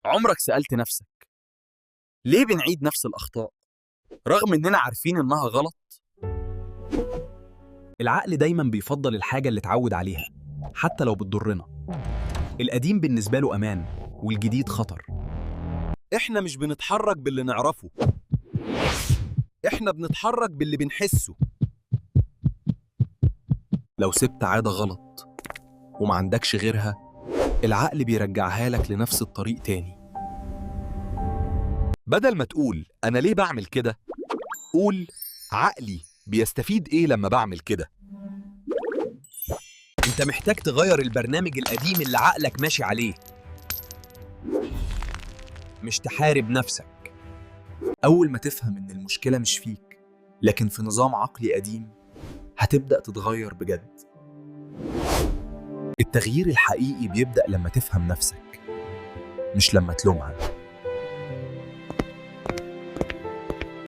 عمرك سألت نفسك ليه بنعيد نفس الأخطاء رغم إننا عارفين إنها غلط؟ العقل دايما بيفضل الحاجة اللي اتعود عليها حتى لو بتضرنا. القديم بالنسبة له أمان والجديد خطر. احنا مش بنتحرك باللي نعرفه، احنا بنتحرك باللي بنحسه. لو سبت عادة غلط وما عندكش غيرها، العقل بيرجعها لك لنفس الطريق تاني. بدل ما تقول انا ليه بعمل كده، قول عقلي بيستفيد ايه لما بعمل كده. انت محتاج تغير البرنامج القديم اللي عقلك ماشي عليه، مش تحارب نفسك. أول ما تفهم إن المشكلة مش فيك لكن في نظام عقلي قديم، هتبدأ تتغير بجد. التغيير الحقيقي بيبدأ لما تفهم نفسك، مش لما تلومها.